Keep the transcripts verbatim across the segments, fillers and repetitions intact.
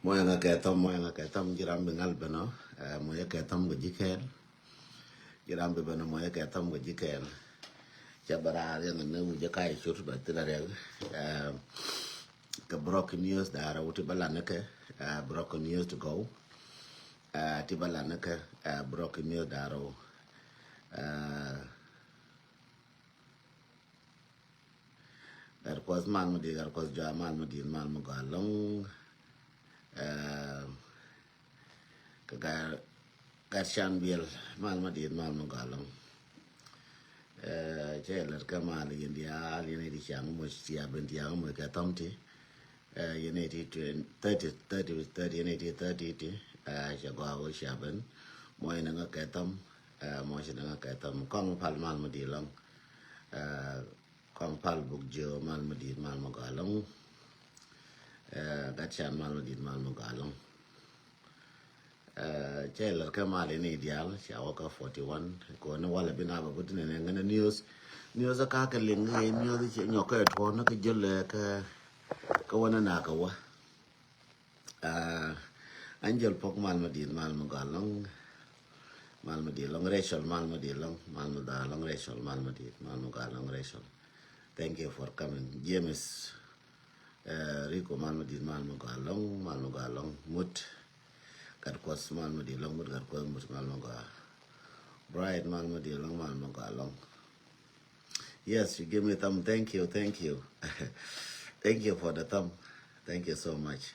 Mɔyɛ ŋa kɛ thɔm, mɔyɛ ŋa kɛ thɔm, ji̱ ram bi ŋal bɛnɔ. Mɔyɛ kɛ thɔm kɛ ji̱ kɛɛl. Ji̱ ram bi bɛnɔ, mɔyɛ kɛ thɔm kɛ ji̱ kɛɛl. Cɛ bɛ raar yɛn ni wi̱c jɛ ka̱c cut bɛ thil a rɛk. Kɛ broken news da̱a̱r a wut ti bä lan ni kɛ broken news ti gɔw. Ti bä lan ni kɛ broken news da̱a̱r a wut. Gat Kuɔth mal mi di̱i̱t, Gat Kuɔth jɔa mal mi di̱i̱t, mal mi gɔaa ɛlɔ̱ŋ. Kɛ gat, gat can biɛl mal mi di̱i̱t, mal mi gɔaa ɛlɔ̱ŋ. Cɛ lät kɛ mal yɛn diaal, yɛn i̱ ti ciaŋ moc, ciaŋ ben ciaŋ moc kɛ thɔm ti. Yɛn i̱ ti twenty, thirty, thirty, thirty, yɛn i̱ ti thirty ti. Cɛ gɔaa wä ciaŋ ben. Mɔc ni ŋa kɛ thɔm. Mɔc ni ŋa kɛ thɔm. Kɔŋ pal mal mi di̱i̱t ɛlɔ̱ŋ. Kɔŋ pal buk jiö mal mi di̱i̱t, mal mi gɔaa ɛlɔ̱ŋ. Gat can mal mi di̱i̱t, mal mi gɔaa ɛlɔ̱ŋ. Cɛ lät kɛ mal ini diaal, cia wä kä forty one. Koni walɛ bi na bä bä ti nɛ nɛ ŋänɛ news. News a ka kɛ liŋ kɛ news cɛ nyɔk kɛ tuɔn kɛ jël kɛ, kɛ wä na na kɛ wä. Angel Pok mal mi di̱i̱t, mal mi gɔaa ɛlɔ̱ŋ. Mal mi di̱i̱t ɛlɔ̱ŋ. Rachel mal mi di̱i̱t ɛlɔ̱ŋ, mal mi gɔaa ɛlɔ̱ŋ. Rachel mal mi di̱i̱t, mal mi gɔaa ɛlɔ̱ŋ. Rachel, thank you for coming. James Rico mal mi di̱i̱t, mal mi gɔaa ɛlɔ̱ŋ, mal mi gɔaa ɛlɔ̱ŋ. Mut Gat Kuɔth mal mi di̱i̱t ɛlɔ̱ŋ, Mut Gat Kuɔth, Mut mal mi gɔaa. Bright mal mi di̱i̱t ɛlɔ̱ŋ, mal mi gɔaa ɛlɔ̱ŋ. Yes, you give me thumb. Thank you, thank you. Thank you for the thumb. Thank you so much.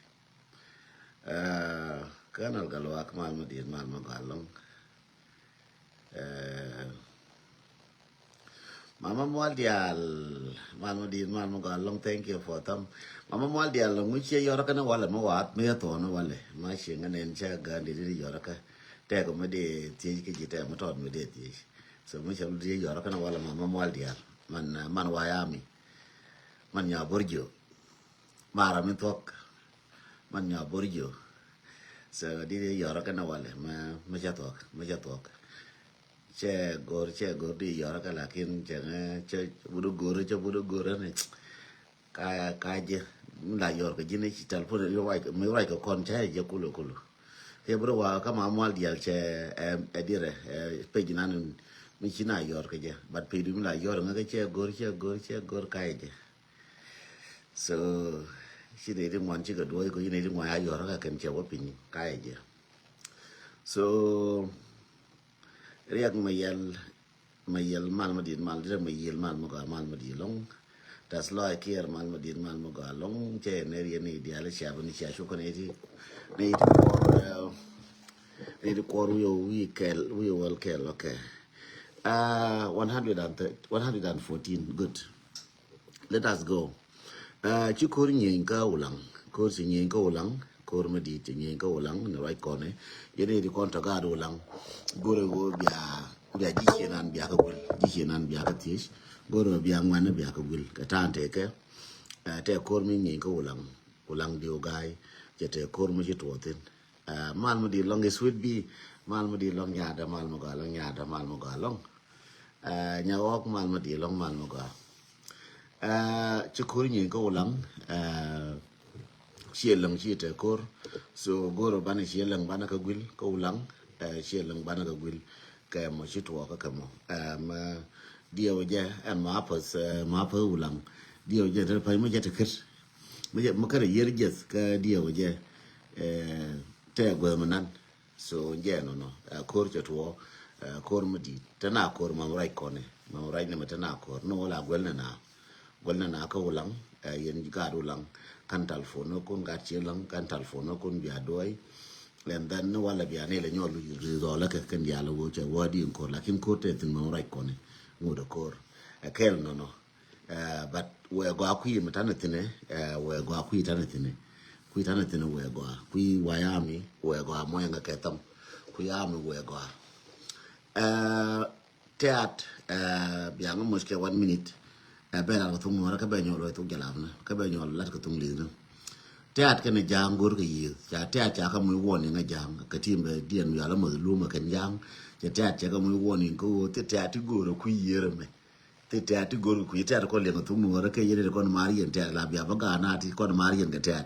Colonel Galwak mal mi di̱i̱t, mal mi gɔaa ɛlɔ̱ŋ. Mama Mual Dial, mal mi di̱i̱t, mal mi gɔaa ɛlɔ̱ŋ. Thank you for thumb. Mama Mual Dial, ŋu ciɛ yɔrɔ kɛnɛ walɛ mi wath mi yɛ thɔɔni walɛ ma ciɛ ŋɛ nɛn cɛ gandi di yɔrɔ kɛ tɛk mi di thiec kɛ ji̱ tɛk mi tɔt mi di thiec. So mi cɛ lu di yɔrɔ kɛnɛ walɛ Mama Mual Dial. Man, man wayami. Man nya borjo. Mara mi thuɔk. Man nya borjo. So di di yɔrɔ kɛnɛ walɛ ma, ma cɛ thuɔk, ma cɛ thuɔk. Cɛ gor, cɛ gor di yɔrɔ kɛ lakin cɛ ŋɛ, cɛ budu gor, cɛ budu gor ni. Ka, ka jɛ mi la yɔr kɛ ji̱n ci telephone mi ruac, mi ruac kɛ kɔn cɛ jɛ kulu kulu. Kɛ bro wa ka Mama Mual Dial cɛ ɛ dirɛ page nan mi ci na yɔr kɛ jɛ. But page du mi la yɔr ŋa kɛ cɛ gor, cɛ gor, cɛ gor ka jɛ. So ci ne di ŋuan ci kɛ duɔc ko ci ne di ŋuan a yɔr ka kɛn cɛ wä piny ka jɛ. So Riɛk Mayɛl, Mayɛl mal mi di̱i̱t, mal di̱i̱t, Mayɛl mal mi gɔaa, mal mi di̱i̱t ɛlɔ̱ŋ. Tas lɔc kiɛɛr mal mi di̱i̱t, mal mi gɔaa ɛlɔ̱ŋ. Cɛ nɛ riɛn ni diaal cia bi ni cia cuk ni ti, ni ti kuɔr, ni ti kuɔr wi̱i̱, wi̱i̱ kɛl, wi̱i̱ wäl kɛl, okay. One hundred and thirty, one hundred and fourteen, good. Let us go. Ci ko̱r nyieny kä Ulaŋ. Ko̱r ci nyieny kä Ulaŋ. Ko̱r mi di̱i̱t ci nyieny kä Ulaŋ ni ruac kɔnɛ. Yɛn i̱ di kɔn tɔ gaat Ulaŋ. Go̱rɛ wä bia, bia ji̱ cienan bia kä guil. Ji̱ cienan bia kä thiec. Go̱rɛ wä bia ŋuan bia kä guil. Kɛ ta̱a̱n tëë kɛ. Tɛ ko̱r mi nyieny kä Ulaŋ. Ulaŋ diw ga̱a̱y. Cɛ tɛ ko̱r mi ci tuɔɔthin. Mal mi di̱i̱t ɛlɔ̱ŋ is with bi. Mal mi di̱i̱t ɛlɔ̱ŋ nyaatdä, mal mi gɔaa ɛlɔ̱ŋ nyaatdä, mal mi gɔaa ɛlɔ̱ŋ. Nya ɣɔk mal mi di̱i̱t ɛlɔ̱ŋ, mal mi gɔaa. Ci ko̱r nyieny kä Ulaŋ. Ciɛ läŋ ci tɛ ko̱r. So go̱r banɛ ciɛ läŋ banɛ kä guil kä Ulaŋ. Ciɛ läŋ banɛ kä guil kɛ mɔ ci tuɔɔkä kɛ mɔ. Mɛ diɛw jɛ ɛn ma päth, ma päth Ulaŋ. Diɛw jɛ te päny mɛ jɛ te ket. Mɛ jɛ mɛ kärɛ yier jɛth kä diɛw jɛ. Tɛ guɛth mɛ nan. So jɛ nɔnɔ ko̱r cɛ tuɔɔ. Ko̱r mɛ di̱i̱t te na ko̱r mam ruac kɔnɛ, mam ruac ni mɛ te na ko̱r ni wala guɛl ni na. Guɛl ni na kä Ulaŋ. Yɛn gaat Ulaŋ kan telephone ni kun, gaat ci Ulaŋ kan telephone ni kun bia duɔy. And then ni wala bia ni lɛ nyɔl ri dhɔlä kɛ kɛn diaal wä cɛ wä di in ko̱r, lakin ko̱r te thin mam ruac kɔnɛ. Ŋut ɛ ko̱r ɛ kɛl nɔnɔ. But wee gɔaa kui̱ mi tanɛ thinɛ. Wee gɔaa kui̱ tanɛ thinɛ. Kui̱ tanɛ thinɛ wee gɔaa kui̱ wayami wee gɔaa mɔyɛ ŋa kɛ tham. Kui̱ ami wee gɔaa. Tɛat biaŋ muc kɛ one minute. Bɛ lat kɛ thuk nuɔrä kɛ bɛ nyɔl wee thuk jalapnä kɛ bɛ nyɔl lat kɛ thuk li̱thni. Tɛat kɛn ja̱a̱ŋ go̱r kɛ yiëth ca tɛat ca kä muc warning ɛ ja̱a̱ŋ kɛ tim bɛ diɛn wial ɛ muc lum ɛ kɛn ja̱a̱ŋ. Cɛ tɛat ca kä muc warning kä ɣöö thi tɛat ti go̱r ɛ kui̱ yiër ɛmɛ. Ti tɛ̈t ti go̱r kɛ kui̱ tɛ̈t kɔn liɛŋ kɛ thuk nuɔɔrä kɛ yɛn ti kɔn maar yɛn tɛ̈t la bia bä gaat na ti kɔn maar yɛn kɛ tɛ̈t.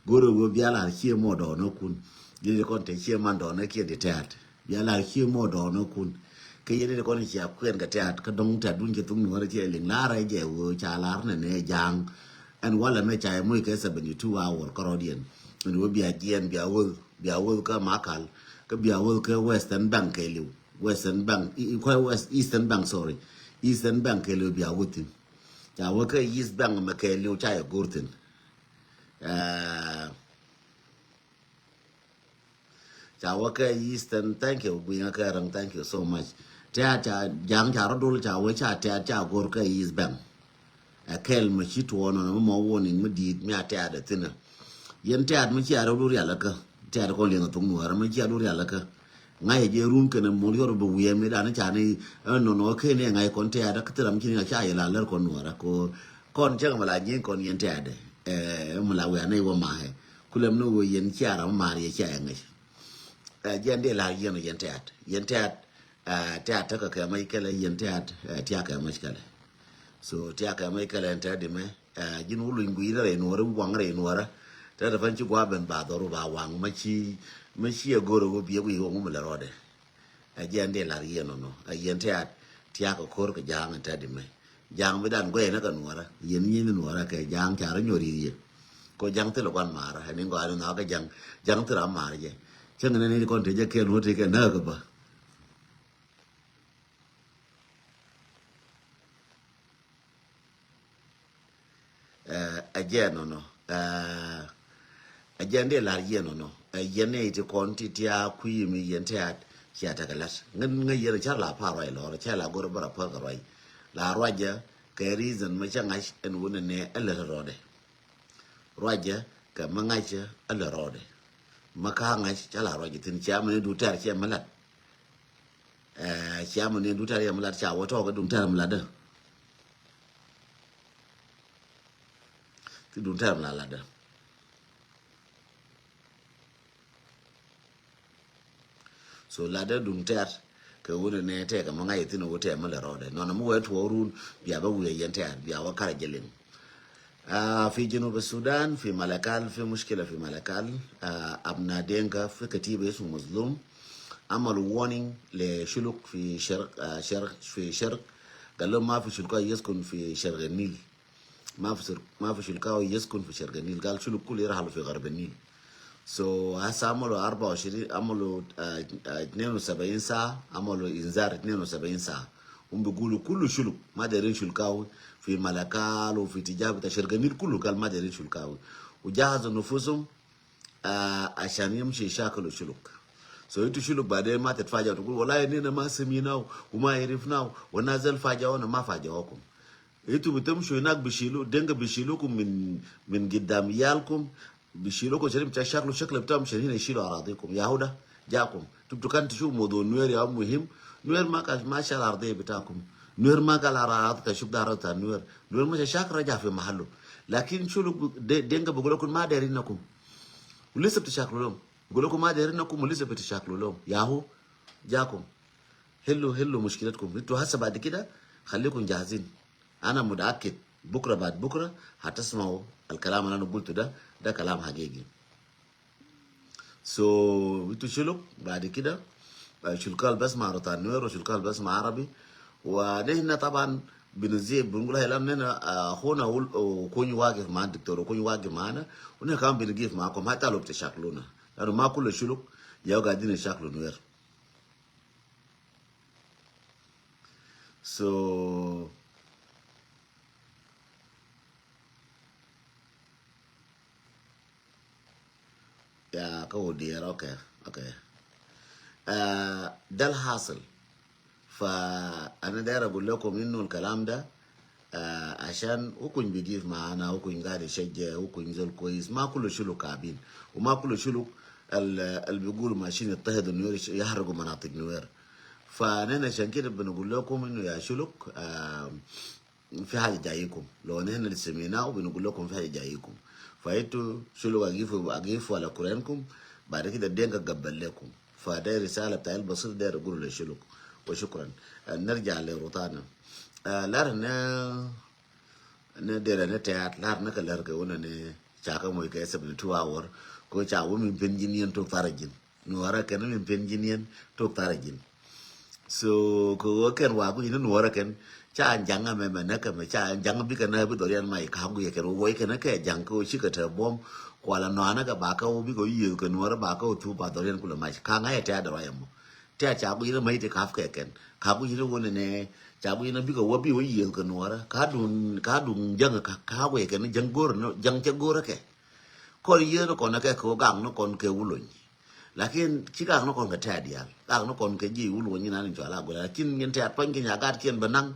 Go̱rɛ wee bia lar cie mɔ dɔɔnä kun. Yɛn ni kɔn te cie man dɔɔnä kiɛ di tɛ̈t. Bia lar cie mɔ dɔɔnä kun. Kä yɛn ni kɔn cia kuɛn kɛ tɛ̈t kä dɔŋ tɛ̈t dun cɛ thuk nuɔrɛ cie liŋ lar ɛ jɛ wee ca lar nɛ nɛ ja̱a̱ŋ. Ɛn walɛ mɛ ca yɛ moc kɛ seventy two hour kä rɔ̱diɛn. Ɛn wee bia jiɛn bia wee bia wee kä Makal kä bia wee kä Western Bank kɛ liw. Western Bank i kɔɛ West Eastern Bank, sorry. Eastern Bank kɛ liw bia wee thin. Ca wee kä East Bank mɛ kɛ liw ca yɛ go̱r thin. Ca wä kɛ Eastern, thank you, guiŋä kɛ räŋ, thank you so much. Tɛ̈t ca ja̱a̱ŋ ca rɔ dol ca wä ca tɛ̈t ca go̱r kɛ East Bank. Ɛ kɛl mɛ ci tuɔɔn nɔnɔ mɛ mɔ warning mɛ di̱i̱t mi a tɛ̈t ɛ thi̱n ɛ. Yɛn tɛ̈t mɛ ci a rɔ dol rial ɛ kä tɛ̈t kɔn liɛŋ ɛ thok nuɔ̱ɔ̱rä mɛ ci a dol rial ɛ kä. Ŋa̱c ɛ jɛ run kɛnɛ mol yɔr bi wiɛɛm ni dan ca ni ɛ nɔnɔ kɛ ni ɛ ŋa̱c kɔn tɛ̈t ɛ kä thil ram ci ni ɛ ca yɛ la lär kɔn nuɔ̱ɔ̱rä ko. Kɔn cäŋ mi la nyieny kɔn yɛn tɛ̈dɛ. Ɛ mi la wiaa nɛy wä ma̱a̱ ɛ. Kulɛ mi ni wee yɛn cia ram mi ma̱a̱r yɛ cia yɛ ŋäc. Ɛ jiɛn dee la̱r yɛn ɔ yɛn tɛ̈t. Yɛn tɛ̈t. Ɛ tɛ̈t tekɛ kɛ mäc kɛlɛ yɛn tɛ̈t. Ɛ tiakɛ mäc kɛlɛ. So tiakɛ mäc kɛlɛ ɛn tɛ̈t di mɛ. Ɛ ji̱n wä luny gui̱i̱rä rɛy nuɔ̱ɔ̱rä waŋ rɛy nuɔ̱ɔ̱rä. Tɛ̈t ɛ fɛn ci gua̱a̱ ben ba dhɔr wä ba waŋ. Mä ci, mä ci ɛ go̱r ɛ wä biɛ gui̱i̱ wä ŋu mi lɛ rɔɔdɛ. Ɛ jiɛn dee la̱r yɛn nɔnɔ. Ɛ yɛn tɛ̈t tia̱a̱ kɛ ko̱r kɛ ja̱a̱ŋ in tɛ̈t di mɛ. Ja̱a̱ŋ bi dan guɛy ni kɛ nuɔ̱ɔ̱rä. Yɛn nyieny ni nuɔ̱ɔ̱rä kɛ ja̱a̱ŋ ca rɔ nyɔr yi̱r yɛ. Kɔ ja̱a̱ŋ thilɛ gua̱n ma̱a̱rä. Ɛn in gɔaa ni nhɔakä ja̱a̱ŋ, ja̱a̱ŋ thilɛ a ma̱a̱rä jɛ. Cäŋ ni ni kɔn te jɛ kɛɛl wä te kɛ nääk kɛ bä. Ɛ, ɛ jɛ nɔnɔ. Ɛ, ɛ jɛ ndɛ lar yɛ nɔnɔ. Ɛ yɛn ni ti kɔn ti tia kui̱ mi yɛn tɛ̈t cia tekɛ lat. Ŋän ŋä yɛn car la par ruac lɔr, car la gor bara par kɛ ruac. La ruac jɛ kɛ reason mɛ cɛ ŋa̱c ɛn wun ni ɛ lät rɔɔdɛ. Ruac jɛ kɛ mɛ ŋa̱c ɛ lät rɔɔdɛ. Mɛ ka ŋa̱c ca la ruac jɛ thin cia mɛ ni du tɛr cia mɛ lat. Ɛ, cia mɛ ni du tɛr yɛ mi lat ca wä tɔk kä duŋ tɛr mi lat dä. Ti duŋ tɛr mi lat lat dä. So lat dä duŋ tɛr kɛ wunɛ nɛ tɛk kɛ mi ŋa̱c ithin wä tɛr mi lɛ rɔɔdɛ. Nɔnɔ mi wee tuɔɔk run bia bä wiɛ yɛn tɛr bia wä karɛ jɛ liŋ. آه، في جنوب السودان، في ملكال، في مشكلة في ملكال. آه، أبناء دينكا في كتيبة اسمه مظلوم عملوا warning لشلوك في شرق، آه، شرق، في شرق. قال لهم: "ما في شلكاوي يسكن في شرق النيل. ما في شل-، ما في شلكاوي يسكن في شرق النيل." قال: "شلوك كله يرحلوا في غرب النيل." So هسه عملوا أربعة وعشرين، عملوا، آه، آه، اتنين وسبعين ساعة، عملوا إنذار اتنين وسبعين ساعة. هم بيقولوا كل شلوك ما دايرين شلكاوي في ملكال وفي تجابة شرق النيل كله، قال ما دايرين شلكاوي. وجهزوا نفوسهم، آه، عشان يمشي يشاكلوا شلوك. So انتوا شلوك بعدين ما تتفاجئوا تقول: "والله إننا ما سمعناه وما عرفناه، والناس ديل فاجئونا." ما فاجئوكم. انتوا بتمشوا هناك بيشيلوا، دينكا بيشيلوكم من، من قدام عيالكم، بيشيلوكم عشان بتاع شكله، شكل بتاعهم عشان هنا يشيلوا أراضيكم. يهودا جاكم. انتوا كان تشوفوا موضوع نوير يا مهم. نوير ما قال، ما شال أرضية بتاعكم. نوير ما قال أراضي تشوف ده أراضي بتاع نوير. نوير مش شاك رجع في محله. لكن شو لو دي-، دينكا بقول لكم ما دايرينكم. ولسه بتشاكلوا لهم. بقول لكم ما دايرينكم ولسه بتشاكلوا لهم. ياهو جاكم. حلوا، حلوا مشكلتكم. انتوا هسه بعد كده خليكم جاهزين. أنا متأكد بكرة بعد بكرة هتسمعوا الكلام اللي أنا قلته ده، ده كلام حقيقي. So انتوا شلوك بعد كده، آه، شلكال بسمع روتان نوير وشلكال بسمع عربي. ونحن طبعا بنزيد بنقول: "هاي لم نحن، آه، أخونا ول-، وكوني واقف معنا، دكتور وكوني واقف معنا، ونحن كمان بنقف معكم حتى لو بتشاكلونا." لأنه ما كل شلوك ياو قاعدين يشاكلوا نوير. So يا كودير، okay، okay. آه، ده الحاصل. فأنا داير أقول لكم إنه الكلام ده، آه، عشان وكون بيقيف معانا، وكون قاعد يشجع، وكون زول كويس، ما كل شلوك كابين، وما كل شلوك ال-، اللي بيقولوا ماشيين يضطهدوا نوير يش-، يحرقوا مناطق نوير. فنحن عشان كده بنقول لكم إنه يا شلوك، آه، في حاجة جايكم. لو نحن اللي سمعناه بنقول لكم في حاجة جايكم. فإنتوا شلوك أقيفوا، أقيفوا على كرنكم، بعد كده دينكا قبل لكم. فده رسالة بتاعي البسيط داير أقوله لشلوك. وشكرا. آه، نرجع لروتانا. آه، لارنا، ن-، دير ن-، تيات، لارنا كلاركا ونا ن-، Ca kɛ moc kɛ seventy two hour. Ko ca wä mi pen ji̱n yɛn tok tharɛ ji̱n. Nuɔrɛ kɛn mi pen ji̱n yɛn tok tharɛ ji̱n. So kɛ ɣöö kɛn wa ku ji̱n nuɔrɛ kɛn ca jaŋ amɛ mɛ nɛ kɛ mɛ ca jaŋ bikɛ nɛ bi dhɔriɛn mac ka guiɛ kɛn wä kɛn kɛ jaŋ kɛ wä cikɛ tɛ buɔm. Kualɛ nɔanɛ kɛ ba kɛ wä bikɛ wä yiëth kɛ nuɔrɛ ba kɛ wä thup ba dhɔriɛn kulɛ mac ka ŋa̱c ɛ tɛ̈t ruac ɛmɔ. Tɛ̈t ca guic ni mac ti kap kɛ kɛn ka guic ni wä ni nɛ ca guic ni bikɛ wä bi wä yiëth kɛ nuɔrɛ ka duŋ ka duŋ jaŋ ka ka guiɛ kɛn jaŋ go̱r jaŋ cɛ go̱r kɛ. Kɔn yiëë ni kɔn kɛ kɛ wä gak ni kɔn kɛ wä lony. Lakin ci gak ni kɔn kɛ tɛ̈t diaal gak ni kɔn kɛ ji̱ wä lony ni nan in cɔal a guic lakin ŋin tɛ̈t pany kɛ nya gat kiɛn bɛ naŋ.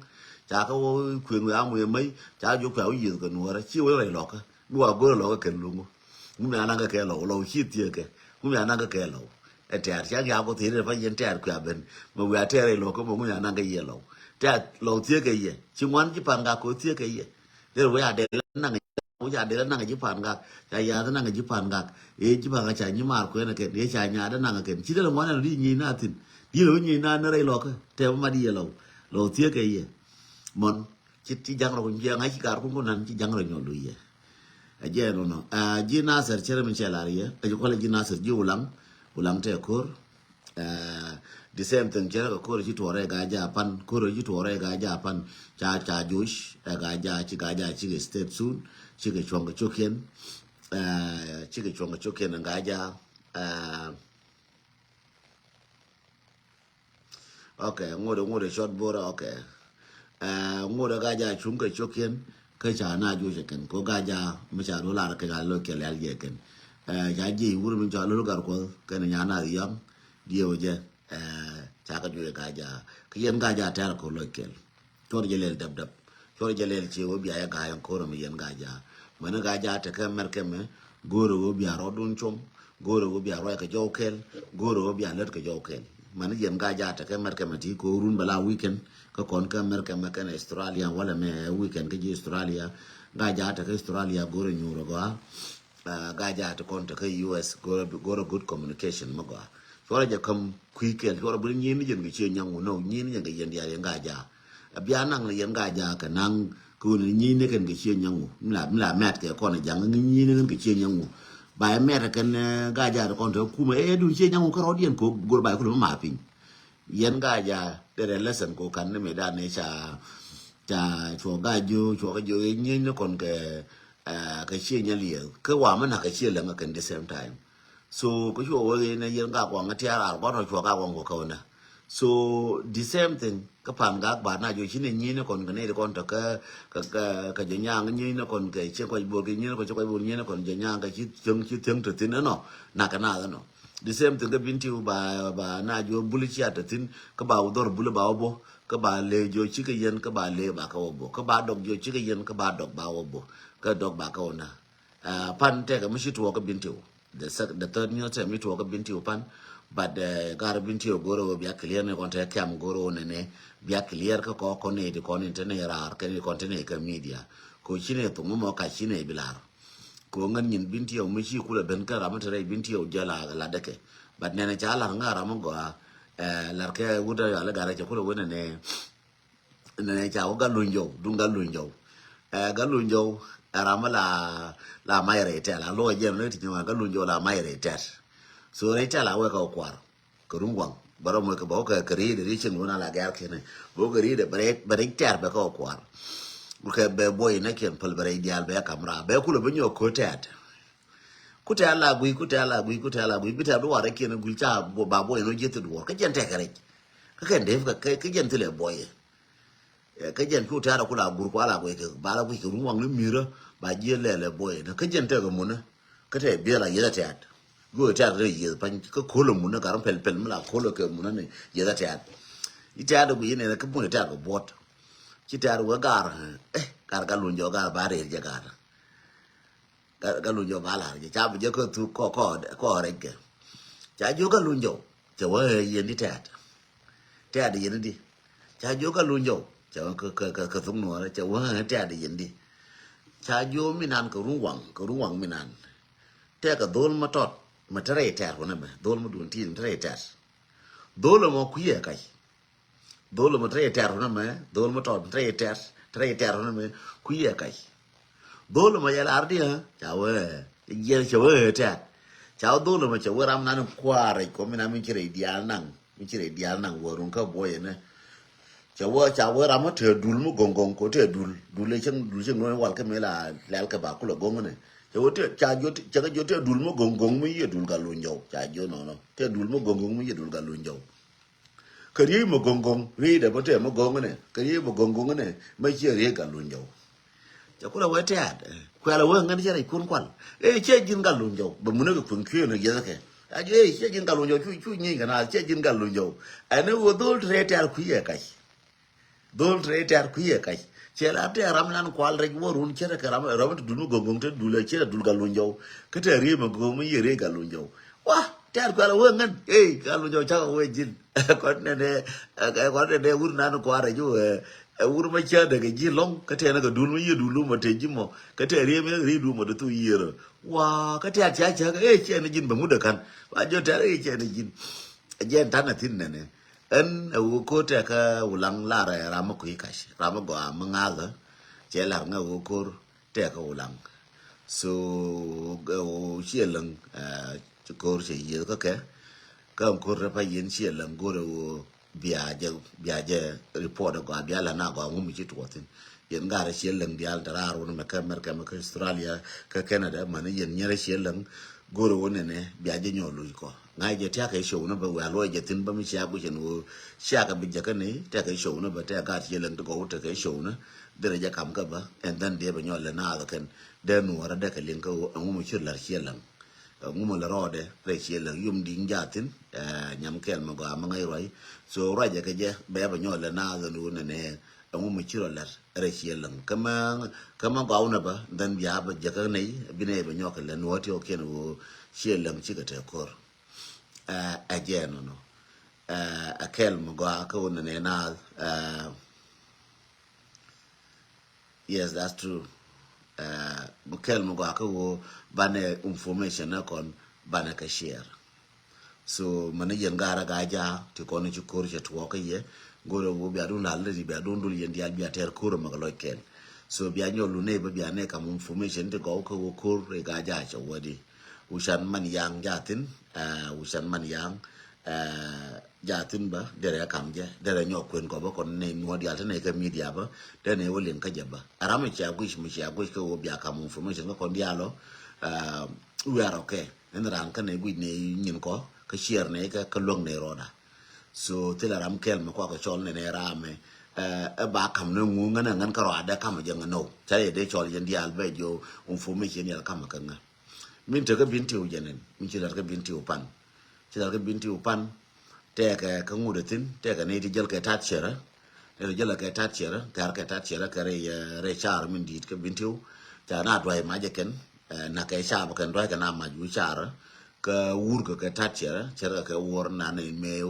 Ca kɛ wä kuën wä amuɛ mac ca jɔ kua wä yiëth kɛ nuɔrɛ ci wä rɛy lɔkä. Ni wa go̱r lɔkä kɛn luŋu. Ŋu mi anaŋ kɛ kɛ lɔw lɔw ci thiekɛ. Ŋu mi anaŋ kɛ kɛ lɔw. Ɛ tɛ̈r ca ŋiak kɔ thiec rɛ pa yɛn tɛ̈r kuia ben mɛ wiaa tɛ̈r rɛ lɔkä mɛ ŋu mi anaŋ kɛ yɛ lɔw. Tɛ̈r lɔw thiekɛ yɛ ci ŋuan ci pan gak kɔ thiekɛ yɛ. Rɛ wiaa dɛl naŋ wiaa dɛl naŋ ci pan gak ca yath naŋ ci pan gak. Ëë ci pan gak ca nyi maar kuɛn kɛn ëë ca nyaat naŋ kɛn ci dɛl ŋuan ɛn ri nyi na thin. Di lɛ wä nyi na ni rɛ lɔkä tɛ ma di yɛ lɔw. Lɔw thiekɛ yɛ. Mɔn ci ti jaŋ rɔ kun jiɛ ŋa̱c ci kar kun kun nan ci jaŋ rɔ nyɔl du yɛ. A jɛ nɔnɔ a ji̱ Nasir cɛ rɛ mi cɛ lar yɛ a ji̱ kɔlɛ ji̱ Nasir ji̱ Ulaŋ. Ulaŋ tɛ ko̱r. The same thing cɛ rɛ kɛ ko̱r ci tuɔrɛ ga ja pan ko̱r ci tuɔrɛ ga ja pan ca ca joc ɛ ga ja ci ga ja ci kɛ step soon ci kɛ cuɔŋ kɛ cokɛn. Ci kɛ cuɔŋ kɛ cokɛn ga ja. Ok, ŋot ŋot cɔt borɛ ok. Ŋot ga ja cuŋ kɛ cok kɛn kä ca na juɔc kɛn ko ga ja mi ca lo lar kɛ ca lo kɛ lɛl jɛ kɛn. Ca jiɛ wur mi ca lo gar kuɔth kɛn nya na riam diɛ wä jɛ. Ca kɛ juɔc ga ja kɛ yɛn ga ja tɛr ko lo kɛl. Cuɔr jɛ lɛl däp däp. Cuɔr jɛ lɛl ci wä bia yɛ ga̱a̱c ɛn ko̱r ɛmɛ yɛn ga̱a̱c ja̱a̱. Mäni ga̱a̱c ja̱a̱ tekɛ mɛr kɛmɛ go̱o̱rɛ wä bia rɔɔdun com. Go̱o̱rɛ wä bia ruac kɛ jɔw kɛl. Go̱o̱rɛ wä bia lät kɛ jɔw kɛl. Mäni yɛn ga̱a̱c ja̱a̱ tekɛ mɛr kɛmɛ ti ko̱o̱run bɛ la weekend. Kä kɔn kä mɛr kɛmɛ kɛn Australia walɛ mɛ weekend kä ji̱ Australia. Ga̱a̱c ja̱a̱ tekɛ Australia go̱o̱rɛ nyuur ɛ gɔaa. Ga̱a̱c ja̱a̱ ti kɔn tekɛ U S go̱o̱rɛ go̱o̱rɛ good communication mɛ gɔaa. Cuɔrɛ jɛ käm kui̱ kɛl cuɔrɛ bi ni nyi̱i̱n ni jɛn kɛ cië nyaŋ wun nɔ nyi̱i̱n ni jɛn kɛ yɛn diaal yɛn ga̱a̱c ja̱a̱. A bia naŋ ni yɛn ga̱a̱c ja̱a̱ kɛ naŋ kä wun ni nyi̱i̱n ni kɛn kɛ cië nyaŋ wun mi la mi la mɛt kɛ kɔn ja̱a̱ ni nyi̱i̱n ni kɛn kɛ cië nyaŋ wun. Ba yɛ mɛt kɛn ga̱a̱c ja̱a̱ ti kɔn te kumɛ ɛ dun cië nyaŋ wun kä rɔɔdiɛn kɛ go̱r ba yɛ kulɛ mi ma piny. Yɛn ga̱a̱c ja̱a̱ derɛ lesson kɛ kan ni mi dan ni ca ca cuɔ ga̱a̱c jiö cuɔ kä jiö nyi̱i̱n ni kɔn kɛ kɛ cië nyal yɛ kä wa mi nak kɛ cië läŋ kɛn the same time. So kä cuɔ wee in a yɛn gak waŋ a tiar ar gua̱n rɔ cuɔ gak waŋ kɔ käwä na. So the same thing kä pan gak ba na jɔ ci ni nyi ni kɔn kɛ ni kɔn tɔ kä kä kä jɛ nyaŋ nyi ni kɔn kɛ ci kɔc bor kɛ nyi ni kɔn ci kɔc bor nyi ni kɔn jɛ nyaŋ kɛ ci thiäŋ ci thiäŋ tɔ thin ɛnɔ. Na kɛ na ɛnɔ. The same thing kä bin ti ba ba na jɔ bul ci a tɔ thin kä ba wä dhɔr bul ba wä bɔ kä ba le jɔ ci kɛ yɛn kä ba le ba kä wä bɔ kä ba dɔk jɔ ci kɛ yɛn kä ba dɔk ba wä bɔ kä dɔk ba kä wä na. Pan tekɛ mi ci tuɔɔk kä bin ti wä. The sec the third news tɛ mi tuɔɔk kä bin ti wä pan. But gar bin ti wä go̱rɛ wä bia clear ni kɔn tɛ kiam go̱rɛ wä nɛnɛ bia clear kä kɔ kɔn ni di kɔn internet rar kɛ ni kɔn tɛ ni kä media. Ko ci ni thum mɔ ka ci ni bi lar. Ko ŋän nyin bin ti wä mi ci kulɛ ben kä ram mi te rɛy bin ti wä jɛ la la dɛkɛ. But nɛnɛ ca lar ŋa ram mi gɔa lar kɛ wut a yal gar cɛ kulɛ wä nɛnɛ. Nɛnɛ ca wä Gatluny Jɔw, duŋ Gatluny Jɔw. Ɛ Gatluny Jɔw ɛ ram mi la la mac rɛy tɛt, la lo̱k ɛ jɛn ni ti nyɔŋ Gatluny Jɔw la mac rɛy tɛt. So rɛy tɛt la wek kɛ kuar kɛ ruŋ waŋ bɛ rɔ moc kɛ bɛ wä kɛ kɛ ri̱i̱dɛ ri cieŋ wä na la gɛr kiɛn bɛ wä kɛ ri̱i̱dɛ bɛ rɛy tɛt bɛ kɛ kuar. Kɛ bɛ buɔy nɛ kiɛn päl bɛ rɛy diaal bɛ kam raa bɛ kulɛ bɛ nyɔk ko̱ tɛt. Ku tɛt la gui̱c, ku tɛt la gui̱c, ku tɛt la gui̱c bi tɛt duɔɔr rɛy kiɛn gul ca ba buɔy nɔ ji̱ thi duɔɔr kä jɛn tɛkɛ rɛc. Kä kɛn dee kä jɛn thilɛ buɔyɛ. Kä jɛn cu tɛ̈r a ku la gur kua la guic kɛ ba la guic kɛ ruŋ waŋ ni mi̱rä ba jiɛ lɛl ɛ buɔyɛ ni kä jɛn tɛk ɛ munä. Kä tɛ biɛl a yieth a tɛ̈t. Go̱o̱ tɛ̈t rɛ yieth pany kä ko̱l ɛ munä gat rɔ pɛl pɛl mi la ko̱l ɛ kɛ munä ni yieth a tɛ̈t. I̱ tɛ̈t ɛ guic inɛn kä bun ɛ tɛ̈t kɛ buɔt. Ci tɛ̈t wee gar ɛ gar gat luny jɔk gar ba rɛɛr jɛ gar. Gat luny jɔk ba lar jɛ ca bi jɛ kä thuk kɔ kɔ kɔ rɛc kɛ. Ca jiök Gatluny Jɔw cɛ wä ɣɛ yɛn di tɛ̈t. Tɛ̈t yɛn di. Ca jiök Gatluny Jɔw cɛ wä kä kä kä thuk nuɔɔrɛ cɛ wä ɣɛ tɛ̈t yɛn di. Ca jiök mi nan kɛ ruŋ waŋ kɛ ruŋ waŋ mi nan. Tɛ̈kɛ dhol ma tɔt ma te rɛy tɛ̈t wä nɛ mɛ dhol ma duun tin te rɛy tɛ̈t. Dhol ɛmɔ kui̱ ɛ kac. Dhol ɛmɔ te rɛy tɛ̈t wä nɛ mɛ dhol ma tɔt te rɛy tɛ̈t te rɛy tɛ̈t wä nɛ mɛ kui̱ ɛ kac. Dhol mɔ yɛl ar di ɛ ca wee jiɛl ca wee tɛt. Ca wee dhol mɔ ca wee ram nan kuaar rɛc kɔ mi na mi ci rɛc diaal naŋ mi ci rɛc diaal naŋ wä run kä buɔyɛ ni. Ca wee ca wee ram mɔ tɛ dul mi goŋ goŋ kɔ tɛ dul dul ɛ cäŋ dul cäŋ nɔ wal kä mi la lɛl kɛ ba kulɛ goŋ ni. Ca wee tɛ ca jot ca kɛ jot tɛ dul mi goŋ goŋ mi yɛ dul ka luny jɔw ca jot nɔnɔ tɛ dul mi goŋ goŋ mi yɛ dul ka luny jɔw. Kä riey mɛ goŋ goŋ riey dɛ bä tɛ mɛ goŋ nɛ kä riey mɛ goŋ goŋ nɛ mɛ ciɛ riey ka luny jɔw. Ca kulɛ wee tɛ̈t kuɛl a wee ŋän cɛ rɛc kun kual. Ee ciɛ ji̱n ka luny jɔw bɛ munɛ kɛ kueŋ cuëë nɛ jiɛth kɛ. A jiɛ ee ciɛ ji̱n ka luny jɔw cu cu nyieny kɛ naath ciɛ ji̱n ka luny jɔw. Ɛn ɛ wee dhol te rɛy tɛ̈r kui̱ ɛ kac. Dhol te rɛy tɛ̈r kui̱ ɛ kac. Cɛ la tɛ̈r ram nan kual rɛc wä run cɛ rɛ kɛ ram ram te dul mi goŋ goŋ te dul ɛ ciɛ dul ka luny jɔw. Kä tɛ riey mɛ goŋ mi yië riey ka luny jɔw. Wa tɛ̈r kuɛl a wee ŋän ee ka luny jɔw cakɛ wee ji̱n. Kɔn nɛnɛ kɔn nɛnɛ wur nan kuarɛ ji̱ wee. Ɛ wur ma cä dɛ kɛ ji̱ lɔŋ kä tɛnɛ kɛ dul ma yië dul ma te ji̱ mɔ kä tɛ riɛ mi ri dul ma de thu yiërä. Wa kä tɛ̈r cia cä kɛ ee ciɛ ni ji̱n bɛ ŋut ɛ kan wa jɔ tɛ̈r ee ciɛ ni ji̱n. Jɛn tan a thin nɛnɛ ɛn ɛ wur ko̱r tɛkä wulaŋ lar ɛ ram ma kui̱ kac ram ma gɔaa ma ŋa̱thä. Cɛ lar ŋɛ wur ko̱r tɛk kä wulaŋ. So ɣöö ciɛ läŋ ci ko̱r cɛ yieth kä kɛ. Kä ɛn ko̱r te pa yɛn ciɛ läŋ go̱rɛ ɣöö bia jɛ bia jɛ report ɛ gɔaa bia lɛ na gɔaa ŋum ci tuɔɔthin. Yɛn garɛ ciɛ läŋ diaal te raar wun mɛ kä America mɛ kä Australia kä Canada mani yɛn nyɛrɛ ciɛ läŋ. Go̱rɛ ɣöö nɛnɛ bia jɛ nyɔɔ luc kɔ ŋa̱c jɛ tiakä show ni bä wia luɔc jɛ thin bä mi cia guic ɛn ɣöö ciakä bi jɛ kä ni tɛkɛ show ni bä tɛk gaat ciɛ läŋ ti gɔw tɛkɛ show ni. Derɛ jɛ kam kä bä and then dee bɛ nyɔl lɛ naath kɛn dee nuɔrä dee kɛ liŋ kä ɣöö ɛŋu mɛ ci lär ciɛ läŋ. Ɛŋu mɛ lɛ rɔɔdɛ rɛ ciɛ läŋ yum di̱ŋ jathin. Nyam kɛl mɛ gɔaa mɛ ŋäc ruac. So ruacɛ kɛ jɛ bɛ bɛ nyɔl lɛ naath ɛn ɣöö nɛnɛ ɛŋu mɛ ci rɔ lär rɛ ciɛ läŋ kä mɛ kä mɛ gɔaa wunɛ bä then bia bɛ jɛ kä nɛy bi nɛy bɛ nyɔk kɛ lɛ nuɔ̱ɔ̱t yɔkiɛn ɣöö ciɛ läŋ cikɛ tɛ ko̱r. Ɛ jɛ nɔnɔ. Ɛ kɛl mɛ gɔaa kä wunɛ nɛ naath. Yes, that's true. Ɛ kɛl mɛ gɔaa kä woo banɛ information nɛ kɔn banɛ kɛ share. So mani yɛn garɛ gaa jaa ti kɔn ci ko̱r cɛ tuɔɔk kä yɛ. Go̱rɛ woo bia dun lal ni bia dun dul yɛn diaal bia tɛr ko̱r mɛ kɛ lɔc kɛl. So bia nyɔl lu nɛ bä bia nɛ kam information ti gɔw kä woo ko̱r rɛ gaa jaa cɛ wä di. Wucan man yaŋ jathin. Wucan man yaŋ. Jathin bä derɛ kam jɛ derɛ nyɔk kuen kɔ bä kɔn nɛ nuɔ dial ti nɛ kɛ media bä. Derɛ nɛ wä liŋ kä jɛ bä aram mi cia guic mi cia guic kä wä bia kam information kä kɔn dial ɔ. Wiar ɔkɛ ɛn ran kä nɛ guic nɛ nyin kɔ kä ciɛr nɛ kä kä luäŋ nɛ rɔda. So thil aram kɛl mi kuak cɔl nɛ nɛ ram mɛ ɛ ba kam nɛ ŋu ŋän ɛ ŋän kä rɔadɛ kam jɛ ŋä nɔw ca yɛ dee cɔl jɛ dial bɛ jo information yɛl kam kä ŋä. Min tekä bin tiw jɛ nɛn min ci lat kä bin tiw pan. Ci lat kä bin tiw pan. Tɛkɛ kä ŋut ɛ thin tɛkɛ ni ti jäl kɛ tat cɛrä. Ni ti jäl kɛ tat cɛrä kɛr kɛ tat cɛrä kɛ rɛy rɛy car min di̱i̱t kä bin tiw. Ca na duay mac ɛ kɛn. Nak kɛ cap kɛn duay kɛ na mac wi̱i̱ car. Kä wur kɛ kɛ tat cɛrä cɛrä kɛ kɛ wur na ni mɛ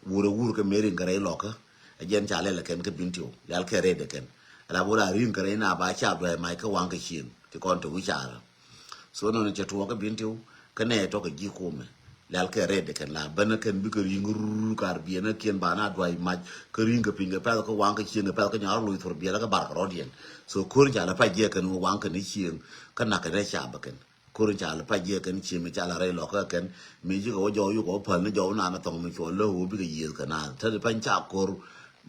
wur ɛ wur kɛ mɛ rin kɛ rɛy lɔkä. Ɛ jɛn ca lɛl ɛ kɛn kä bin tiw lial kɛ rɛy dɛ kɛn. Ala bor a rin kɛ rɛy na ba cap duay mac kä waŋ kɛ cieŋ ti kɔn ti wi̱i̱ car. So nɔnɔ cɛ tuɔɔk kä bin tiw kä nɛ tɔk kɛ ji̱ kumɛ. Lɛl kɛ rɛt kɛn la bänä kɛn bikɛ ri̱ŋ rur kar biɛnä kiɛn ba na duay mac kä ri̱ŋ kɛ piny kɛ pɛth kä waŋ kɛ cieŋ kɛ pɛth kä nyar loc thor biɛlä kä bar kɛ rɔ̱diɛn. So ko̱r in ca lɛ pac jiɛ kɛn wä waŋ kɛn i̱ cieŋ kä nak kɛn ɛ ca bä kɛn. Ko̱r in ca lɛ pac jiɛ kɛn cieŋ mi ca lɛ rɛy lɔk kä kɛn mi ji̱ kɛ wä jɔw yuk kɛ wä päl ni jɔw nan ɛ thɔŋ mi cuɔ lä wä bikɛ yiëëth kɛ naath. Täth pany ca ko̱r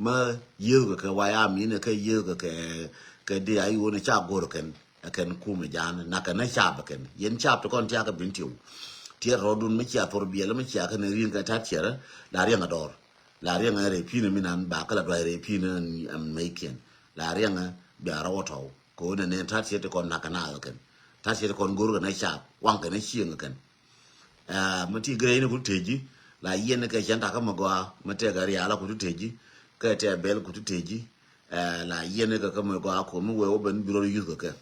mä yiëëth kɛ kɛ waya minɛ kɛ yiëëth kɛ kɛ kɛ di a iwä ni ca go̱r kɛn. Ɛ kɛn kumɛ jan nak kɛn ɛ cap ɛ kɛn yɛn cap ti kɔn tiak kɛ bin tiw. Tiɛt rɔɔdun mi cia thor biɛl mi cia kɛn ri̱ŋ kɛ tat ciɛrä la riɛŋ a dɔr. La riɛŋ a rɛy pi̱n mi nan ba kɛ la duay rɛy pi̱n ɛn mɛy kiɛn la riɛŋ a bia rɔw a tɔw. Kɛ wä nɛ nɛn tat ciɛt ti kɔn nak kɛ naath ɛ kɛn tat ciɛt ti kɔn go̱r kɛn ɛ cap waŋ kɛn ɛ cieŋ ɛ kɛn. Ɛ mi ti gɛrɛ ni ku ti tëë ji̱ la yiɛn ni kɛ cɛn takä mi gɔaa mi tɛk ɛ rial a ku ti tëë ji̱ kɛ tɛk bɛl ku ti tëë ji̱. Ɛ la yiɛn ni kɛ kä mi gɔaa ku mi wee wä ben bi rɔl yuth kɛ kɛ.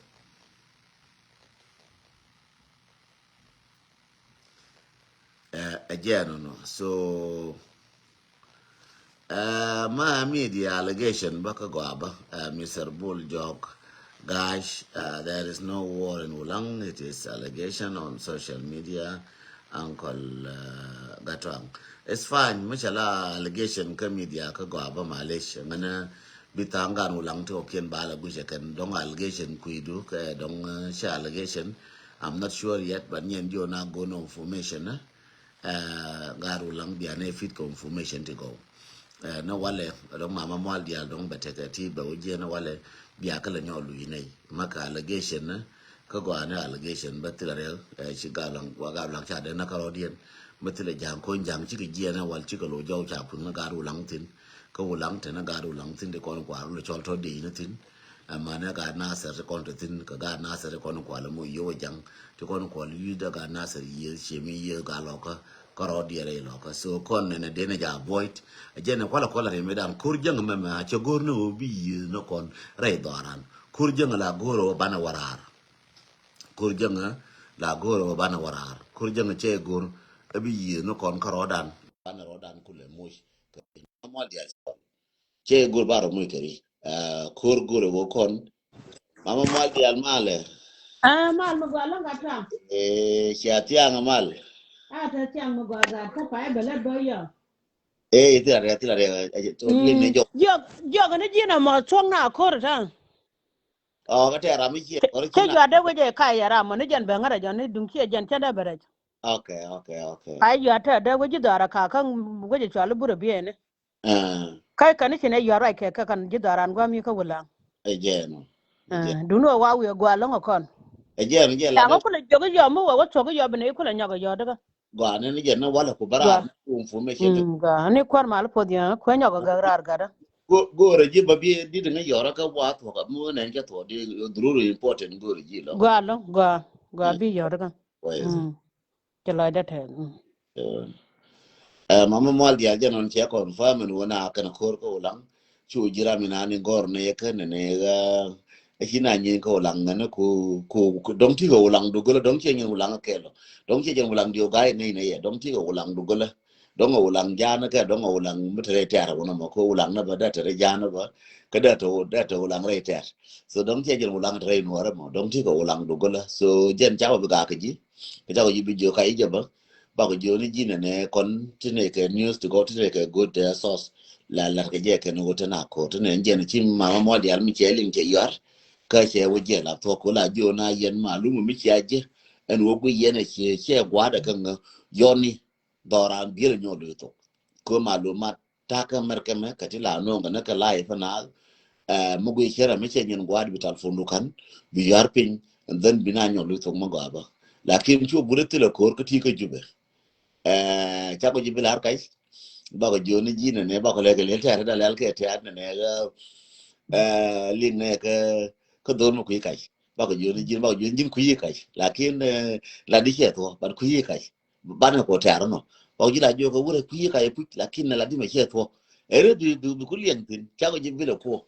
Ɛ jɛ nɔnɔ so. Uh, my media allegation bä kä gɔaa bä uh, Mister Bull Jok. Gosh, uh, there is no war in Ulang. It is allegation on social media. Uncle uh, Gatwang. It's fine. Much ala allegation kä media kä gɔaa bä malish. Ngana Bi tha̱a̱ŋ gan Ulaŋ ti kɔ̱kiɛn ba la gui̱cɛ kɛn dɔ̱ŋ allegation kui̱du kɛ dɔ̱ŋ, eh, cɛ allegation. I'm not sure yet, but nyiɛn jiɔ na go̱o̱r nɔ information, eh. Eh, gan Ulaŋ bia nɛ fit kɛ information ti gɔw. Eh, ni walɛ dɔ̱ŋ Mama Mual diaal dɔ̱ŋ bɛ tekɛ ti bɛ wä jiɛ ni walɛ bia kä lɛ nyɔk luc nɛy. Ma kɛ allegation ni kä gɔaa ni allegation bä thilɛ rɛl, eh, ci gan Ulaŋ, wa gan Ulaŋ ca dee na kä rɔɔdiɛn. Bä thilɛ ja̱a̱ŋ ko̱ny ja̱a̱ŋ cikɛ jiɛ ni wal cikɛ lo̱c jɔw ca kuth ni gan Ulaŋ thin. Kä Ulaŋ te ni gan Ulaŋ thin ti kɔn kual ni cɔl tɔ dee ni thin. Ɛmɛ ni gan Nasir ti kɔn te thin, kɛ gan Nasir ti kɔn kual mo yow ja̱a̱ŋ ti kɔn kual yuth dee gan Nasir yieth ciemi yieth gan lɔkä. Kä rɔɔdiɛn rɛy lɔkä. So kɔn nɛnɛ dee ni ja avoid. Jɛn ni kualɛ kualɛ ri mi dan ko̱r jäŋ mɛmɛ a cɛ go̱r ni wä bi yieth ni kɔn rɛy dhɔran. Ko̱r jäŋ la go̱r wä banɛ wä raar. Ko̱r jäŋ la go̱r wä banɛ wä raar. Ko̱r jäŋ cɛ go̱r a bi yieth ni kɔn kä rɔɔdan. Banɛ rɔɔdan kulɛ moc. Kɛ Mama Mual diaal cɛ go̱r ba rɔ moc kɛ ri. Ah, ko̱r go̱r wä kɔn. Mama Mual diaal malɛ. Ah, mal mi gɔaa lɔŋ ka twaŋ. Eh, cia thiaŋ mal. Ah, te thiaŋ mi gɔaa gat te pay bɛ lɛ bä yɔ. Eh, thila rɛ, thila rɛ, eh, to, mm, ni jɔk. Jɔk, jɔk ni ji̱n a mɔ thuɔŋ na ko̱r ta. Ɔ, kä tɛ ram mi ciɛ kɔr. Kɛ ci na jɔa dee wec ɛ ka yɛ ram mɔ ni jɛn bɛ ŋa̱t ɛ jɔn ni duŋ ciɛ jɛn cɛ dee bɛ rɛc. Okay, okay, okay. Ay jɔa tɛ dee wec ji̱ dhɔra ka kä wec ɛ cual i̱ burɛ biɛni. Ah. Kä kɛn i̱ ci nɛ yɔa ruac kɛ kɛ kɛn ji̱ dhɔran gua̱a̱m yi kä Ulaŋ. Ɛ jɛn ɔ. Ɛ jɛn. Ah, duŋni wä wa wi̱i̱ gua̱a̱ lɔ̱ŋ ɛ kɔn. Ɛ jɛn, ɛ jɛn. Ca kä kulɛ jiök i̱ yɔa mi wä wä thuɔ̱k i̱ yɔa bi nɛ i̱ kulɛ nyɔk ɛ yɔa dee kä. Gɔaa ni ni jɛ ni walɛ ku bä raar ni ku information ni. Mm, gɔaa ni kuäär mal puɔth yɛn kuɛ nyɔk gak raar gatdä. Go, go̱o̱rɛ ji̱ ba bi dit ni yɔrä kä wa thuɔk mi wä nɛn cɛ thuɔk di dhururi important go̱o̱rɛ ji̱ lɔ. Gɔaa lɔ, gɔaa, gɔaa bi yɔrä kä. Kwes. Mm. Cɛ lɔcdä tɛth. Mm. Eh, Mama Mual diaal jɛ nɔn cɛ confirm ni wä na kɛn ko̱r kä Ulaŋ. Cu ji̱ ram inani gɔr ni yɛ kɛn ni ɣä. Ɛ ci na nyin kä Ulaŋ ŋäni ku, ku, ku dɔŋ ti kɛ Ulaŋ dugulä, dɔŋ cɛ nyin Ulaŋ kɛl ɔ. Dɔŋ cɛ jɛn Ulaŋ diɔ ga̱a̱c ŋäc ni yɛ, dɔŋ ti kɛ Ulaŋ dugulä. Dɔŋ ɛ Ulaŋ ja̱a̱n kɛ, dɔŋ ɛ Ulaŋ mi te rɛy tɛ̈r wunɛ mɔ, kɛ Ulaŋ ni bä dee te rɛy ja̱a̱n bä. Kɛ dee te, dee te Ulaŋ rɛy tɛ̈r. So dɔŋ cɛ jɛn Ulaŋ te rɛy nuɔrɛ mɔ, dɔŋ ti kɛ Ulaŋ dugulä. So jɛn cakɔ bi ga̱a̱k kɛ ji̱. Kɛ cakɔ ji̱ bi jiök ka i̱ jɛ bä. Bakɔ jiök ni ji̱ nɛnɛ kɔn ti nɛ kɛ news ti gɔw ti nɛ kɛ good, eh, source. La lat kɛ jɛ kɛn ɣöö te na ko̱r ti nɛ jɛn ci Mama Mual diaal mi cɛ liŋ cɛ yuar. Kä cɛ wä jɛ la thuɔk kɛ la jiök na yɛn malum mi cia jɛ. Ɛn wä gui yɛn ɛ ciɛ, ciɛ gua̱a̱dɛ kä ŋä yɔni. Dhɔran biɛl nyɔk luth thok. Kɛ malumat ta̱kä mɛrkɛ mɛ kɛ ti la no̱o̱ŋ kɛ ni kɛ live na. Eh, mi gui cɛ rɛ mi cɛ nyin gua̱a̱dɛ bi telephone du kan bi yuar piny, and then bi na nyɔk luth thok mi gɔaa bä. Lakin cu burɛ thilɛ ko̱r kä ti kä Jubɛ. Eh, cakɔ ji̱ bi lar kac. Bakɔ jiök ni ji̱ nɛnɛ bakɔ lɛ kɛ lɛl tɛ̈r da lɛl kɛ tɛ̈r nɛnɛ, eh, liŋ nɛ kɛ, kɛ dhor mi kui̱ kac. Bakɔ jiök ni ji̱n, bakɔ jiök ni ji̱n kui̱ kac. Lakin, eh, la di cɛ thuɔ, but kui̱ kac. Banɛ kɔ tɛ̈r nɔ. Bakɔ ji̱ la jiök kɛ wurɛ kui̱ kac kui̱, lakin la di mɛ cɛ thuɔ. Ɛrɛ bi, bi, bi ku liɛŋ thin, cakɔ ji̱ bi lɛ kuɔ.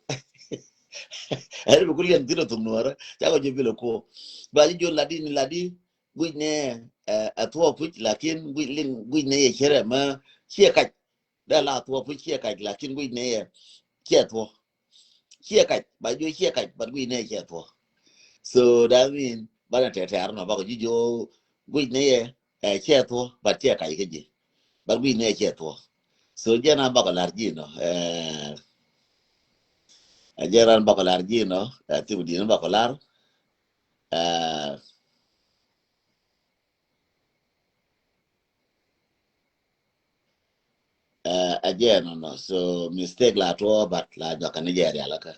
Ɛrɛ bi ku liɛŋ thin ɔ thuk nuɔrɛ, cakɔ ji̱ bi lɛ kuɔ. Ba ji̱ jiök la di ni la di, guic nɛ, eh, ɛ thuɔ̱k puc, lakin guic liŋ, guic nɛ yɛ cɛ rɛ mɛ ciɛ kac. Dee la thuɔ̱k puc ciɛ kac, lakin guic nɛ yɛ ciɛ thuɔ̱k. Ciɛ kac, ba jiök ciɛ kac, but guic nɛ yɛ ciɛ thuɔ̱k. So that mean, banɛ tɛtɛr nɔ, bakɔ ji̱ jiök guic nɛ yɛ, eh, ciɛ thuɔ̱k, but ciɛ kac kä ji̱. But guic nɛ yɛ ciɛ thuɔ̱k. So jɛn an bakɔ lar ji̱ nɔ, eh, jɛn an bakɔ lar ji̱ nɔ, eh, thim di̱n bakɔ lar. Eh, eh, a jɛ nɔnɔ. So mistake la tuɔ, but la jɔkɛ ni jɛ rial kä.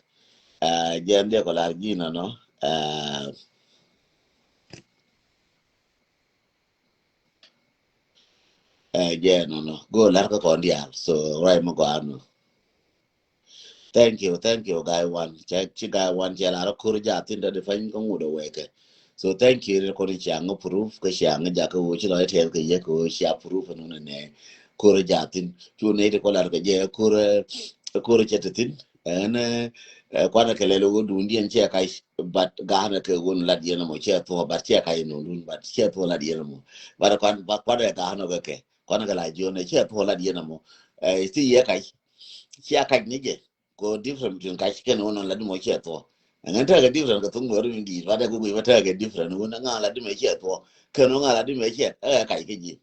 Eh, jɛ ndiɛ kɔ lar ji̱ nɔnɔ. Eh, eh, jɛ nɔnɔ. Go lar kä kɔn dial. So right mi gɔaa nɔ. Thank you, thank you, guy one. Cɛ, ci guy one cɛ lar ko̱r jathin dee di pany kä ŋut ɛ wɛkɛ. So thank you, ri kɔn cia ŋä proof, kä cia ŋä jakä wä ci lɔ tɛth kɛ yɛ kɛ wä cia proof nɔ nɛ nɛ ko̱r jathin. Cu nɛ ti kɔ lar kɛ jɛ ko̱r, ko̱r cɛ ti thin. Ɛn, eh, kuanɛ kɛ lɛl wä dun diɛn cɛ kac, but ga̱a̱nɛ kɛ wä lat yɛn mɔ cɛ thuɔ, but cɛ kac nɔ dun, but cɛ thuɔ lat yɛn mɔ. But kuan, but kuanɛ ga̱a̱nɛ kɛ kɛ, kuanɛ kɛ la jiɔn cɛ thuɔ lat yɛn mɔ. Eh, ti yɛ kac. Cia kac ni jɛ. Ko different between kac kɛn wä nɔn la di mɔ ciɛ thuɔ. Ɛŋɛn tekɛ different kɛ thuk nuɔri ni di̱i̱t, ba dɛ kukui ba tekɛ different wä ni ŋa̱ la di mɛ ciɛ thuɔ. Kɛn wä ŋa̱ la di mɛ ciɛ, ɛ kac kä ji̱.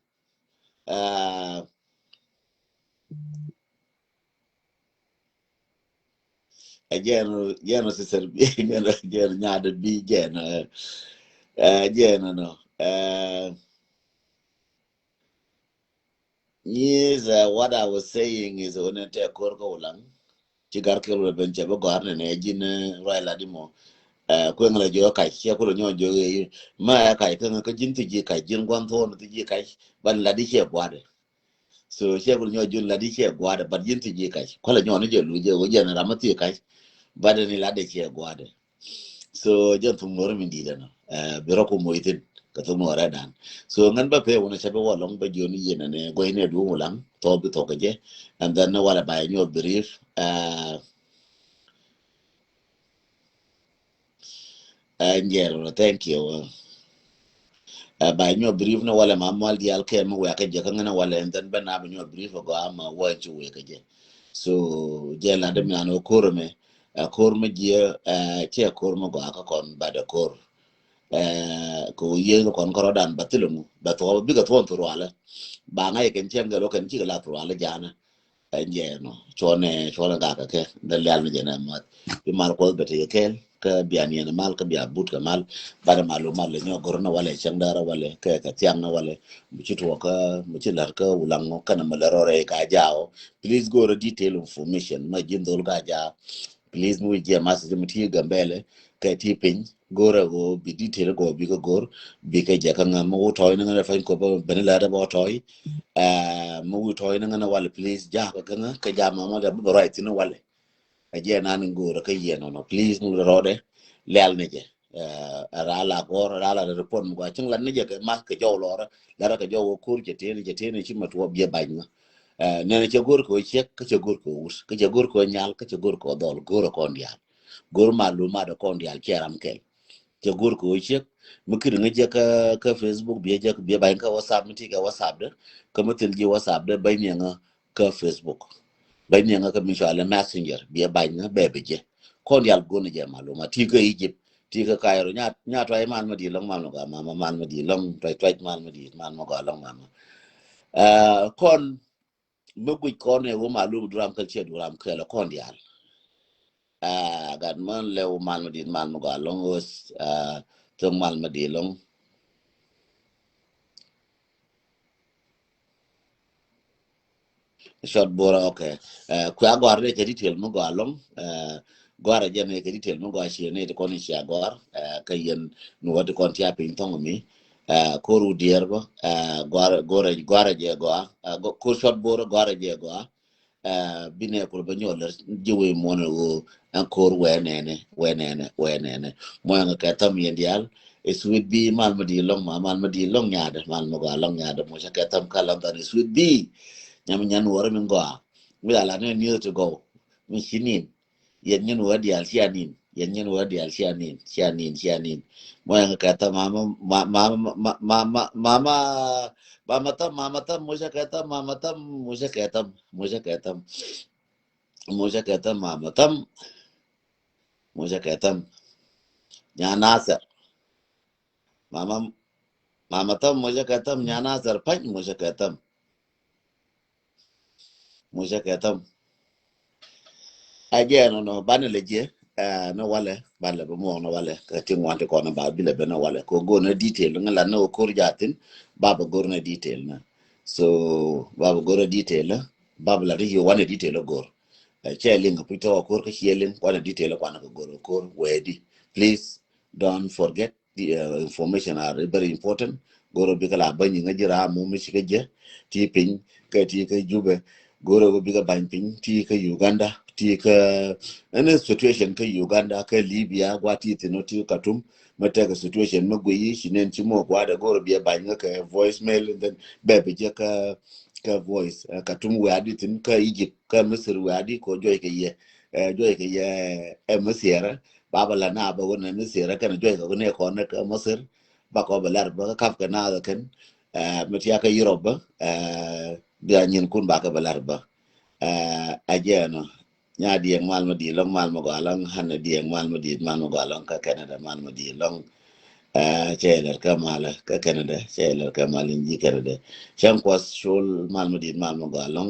Ah, Ɛ jɛn, jɛn sister bi, jɛn, jɛn nyaadɛ bi, jɛn, ɛ, ɛ, jɛn nɔ. Ɛ, nyi is, ɛ, what I was saying is, ɣöö nɛn tɛ ko̱r kä Ulaŋ. Ci gar kɛ rulɛ ben cɛ bi gɔ̱a̱r nɛnɛ ji̱n, ɛ, ruac lat imɔ. Ɛ, kueŋ la jiök kac, ciɛ kulɛ nyɔk jiök i̱, ma ɛ kac, kä ŋä kä ji̱n thi ji̱ kac, ji̱n gua̱n thuɔ̱ɔ̱n thi ji̱ kac, ban lat i̱ ciɛ gua̱dɛ. So, ciɛ kulɛ nyɔk ji̱n lat i̱ ciɛ gua̱dɛ, but ji̱n thi ji̱ kac. Kualɛ nyɔk ni jɛ luc jɛ, wä jɛn ram mi thi kac, but ni lat i̱ ciɛ gua̱dɛ. So, jɛn thum nuɔr min di̱t ɛnɔ. Ɛ, bi rɔ ku moc thin kɛ thum nuɔr ɛ dan. So, ŋän bä pee wun ɛ cɛ bi wä lɔŋ bä jiön i̱ yɛn ɛnɛ guɛy ni ɛ duŋ Ulaŋ, thɔɔk bi thɔɔk kɛ jɛ. And then ni walɛ ba ɛ nyuɔth bi ri̱i̱r. Ɛ, ɛ, jɛn ɛnɔ, thank you. Ɛ, ba ɛ nyuɔth bi ri̱i̱r ni walɛ ma mual diaal kɛ mi wɛ̈kä jɛ kä ŋän ɛ walɛ, and then bä na bi nyuɔth bi ri̱i̱r ɛ gɔaa ma wä ɛn ci wëë kɛ jɛ. So, jɛ la dämi an ɣöö ko̱r ɛmɛ, ɛ, ko̱r mi jiɛ, ɛ, ciɛ ko̱r mi gɔaa kä kɔn, but ɛ ko̱r. Ɛ, kɛ ɣöö yiëë kɔn kärɔ̱dan ba thil ɛŋu, bɛ thuɔ̱k, bikɛ thuɔ̱n thurualɛ. Ba ŋa̱c kɛn cɛŋ kɛ lo̱k kɛn cikɛ la thurualɛ ja̱a̱nä. Ɛ, jɛ nɔ, cuɔnɛ, cuɔnɛ gakɛ kɛ, dee lial ni jɛ nɛ math. Bi mal Kuɔth bɛ te kɛ kɛɛl, kä bia niɛn mal, kä bia but kɛ mal. Banɛ mal lo mal lɛ nyɔ gor na walɛ cɛŋ dara walɛ, kɛ, kɛ thiaŋ na walɛ. Mi ci tuɔkä, mi ci la̱r kä Ulaŋ ɔ, kɛnɛ mi lɛ rɔrɛ ka jaw. Please go to detail information, ma ji̱n dhol ka jaw. Please, mi wi̱c jiɛ message mi ti Gambɛlɛ, kɛ ti piny, go̱rɛ ɣöö bi detail gɔɔ bikɛ go̱r, bikɛ jɛ kä ŋä mi wä tɔ̱ɔ̱c ni ŋä rɛ pany kop beni lɛ rɛ bä tɔ̱ɔ̱c. Ɛ, mi wä tɔ̱ɔ̱c ni ŋä ni walɛ, please, jakä kä ŋä, kɛ jam mama dɛ bi bɛ ruac thin walɛ. Ɛ jɛ nan in go̱rɛ kä yɛn nɔnɔ, please, mi rɔɔdɛ, lɛl ni jɛ. Ɛ, ɛ raa la gɔr, ɛ raa la report mi gɔaa, cieŋ la ni jɛ kɛ math kɛ jɔw lɔrä, la rɛ kɛ jɔw wä ko̱r cɛ teni, cɛ teni ci ma tuɔ biɛ bany ŋä. Ɛ, nɛnɛ cɛ go̱r kɛ wä ciek, kä cɛ go̱r kɛ wä wut, kä cɛ go̱r kɛ wä nyal, kä cɛ go̱r kɛ wä dhɔl, go̱r ɛ kɔn diaal. Go̱r ma lu ma dɛ kɔn diaal cɛ ram kɛl. Cɛ go̱r kɛ wä ciek, mi kiri ŋä jɛ kä, kä Facebook, biɛ jɛ, biɛ bany kä WhatsApp, mi ti kɛ WhatsApp dɛ, kä mi thil ji̱ WhatsApp dɛ, bany ni ŋä kä Facebook. Bany ni ŋä kä mi cualɛ Messenger, biɛ bany ŋä bɛ bi jɛ. Kɔn diaal go̱r ni jɛ ma lu ma, ti kä Egypt, ti kä Cairo, nya, nya tuac mal ma di lɔŋ mal ma gɔaa mama, mal ma di lɔŋ, tuac, tuac mal ma di, mal ma gɔaa lɔŋ mama. Ɛ, kɔn, mi guic kɔn ɛ wä malum duram kɛl ciɛ duram kɛl kɔn diaal. Ɛ, gat män lɛ wä mal mi dit mal mi gɔaa lɔŋ wä, ɛ, thok mal mi dit lɔŋ. Short bora, okay. Ɛ, kua gɔar dee kɛ detail mi gɔaa lɔŋ. Ɛ, gɔar ɛ jɛn ɛ kɛ detail mi gɔaa ciɛ ni ti kɔn i̱ cia gɔar. Ɛ, kä yɛn ni wä ti kɔn tia piny thɔŋ mi. Ɛ, ko̱r wä diɛɛr bä. Ɛ, gɔar, gɔar, gɔar ɛ jɛ gɔaa. Ɛ, gɔ-, ko̱r short bora gɔar ɛ jɛ gɔaa. Ɛ, bi nɛ kul bä nyɔl lɛ ji̱ wee muɔnɛ ɣöö ɛn ko̱r wee nɛnɛ, wee nɛnɛ, wee nɛnɛ. Mɔ ɛn kɛ thäm yɛn diaal, ɛ sweet bi mal mi di lɔŋ ma, mal mi di lɔŋ nyaadɛ, mal mi gɔaa lɔŋ nyaadɛ, mɔ cɛ kɛ thäm ka lɔŋ than ɛ sweet bi. Nyam nyan wä rɛ min gɔaa. Mi la la ni ni ti gɔw. Mi ci nin. Yɛn nyin wä diaal cia nin. Yɛn nyin wä diaal cia nin. Cia nin, cia nin. Mɔ ɛn kɛ thäm mama, ma, ma, ma, ma, ma, mama, mama thäm, mama thäm, mɔ cɛ kɛ thäm, mama thäm, mɔ cɛ kɛ thäm, mɔ cɛ kɛ thäm. Mɔ cɛ kɛ thäm, mama thäm. Mɔ cɛ kɛ thäm. Nya Nasir. Mama, mama thäm, mɔ cɛ kɛ thäm, nya Nasir pany, mɔ cɛ kɛ thäm. Mɔ cɛ kɛ thäm. Ɛ jɛ nɔnɔ, banɛ lɛ jɛ, ɛ, ni walɛ, banɛ lɛ bä muɔk ni walɛ, kɛ ti ŋuan ti kɔn ba bi lɛ ben ni walɛ. Kɛ go̱r ni detail, ŋä la ni wä ko̱r jathin, ba bä go̱r ni detail ni. So, ba bä go̱r ni detail, ba bä la ti yɛ wanɛ detail go̱r. Ɛ, cɛ liŋ kɛ puc tɔk ko̱r kä ciɛ liŋ, wanɛ detail kɔn kɛ go̱r ko̱r wɛɛdi. Please, don't forget, the, uh, information are very important. Go̱r bikɛ la bä nyi ŋä ji̱ ram mu mi ci kä jɛ, ti piny, kɛ ti kä Jubɛ. Go̱r bikɛ bany piny, ti kä Uganda, ti kä, any situation kä Uganda, kä Libya, gua ti thin ɔ ti Katum, mi tekɛ situation mi guiy ci nɛn ci mɔ guadɛ go̱r biɛ bany ŋä kɛ voicemail, and then bɛ bi jɛ kä, kä voice, ɛ, Katum wɛɛdi thin, kä Egypt, kä Misir wɛɛdi kɔ juɔc kɛ yɛ, ɛ, juɔc kɛ yɛ, ɛ, Misir, ba bä la na bä wä nɛ Misir, kɛn juɔc kɛ wä nɛ kɔn nɛ kä Misir, ba kɔ bä lar bä kä kap kɛ na kɛn, ɛ, mi tia kä Europe bä, ɛ, bia nyin kun ba kɛ bä lar bä. Ɛ, a jɛ nɔ. Nya Diɛŋ mal ma di lɔŋ, mal ma gɔaa lɔŋ, Hana Diɛŋ mal ma di, mal ma gɔaa lɔŋ kä Canada, mal ma di lɔŋ. Ɛ, cɛ lɛr kä mal kä Canada, cɛ lɛr kä mal in ji̱ Canada. Cɛŋ Kuɔth Col mal ma di, mal ma gɔaa lɔŋ.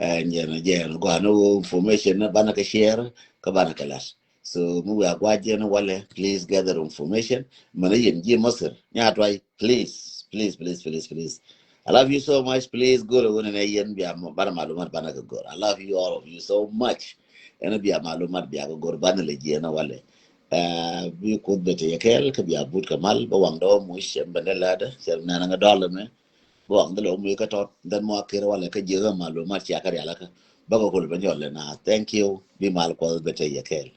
Ɛn jɛn jɛn gɔaa ni wä information ni banɛ kɛ share kä banɛ kɛ lat. So mi wiaa gua̱c jɛn walɛ, please gather information. Mɛn a yɛn ji̱ Masir nya tuay, please, please, please, please, please. I love you so much. Please go to win and yɛn bia banɛ malumat banɛ kɛ gor. I love you, all of you, so much. Ɛn bia malumat bia kɛ gor banɛ lɛ jiɛn walɛ. Bi Kuoth bɛ te yɛ kɛɛl kä bia but kɛ mal bä waŋ dɔɔ muc ɛn bɛ ne ladä cɛ nɛn ŋä dɔl mɛ. Bä waŋ dä lɛ wä muc kä tɔt, then mɔ a ker walɛ kä jiɛ ɣä malumat cia kä rial kä bä kɛ kul bɛ nyɔl lɛ na. Thank you. Bi mal Kuɔth bɛ te yɛ kɛɛl.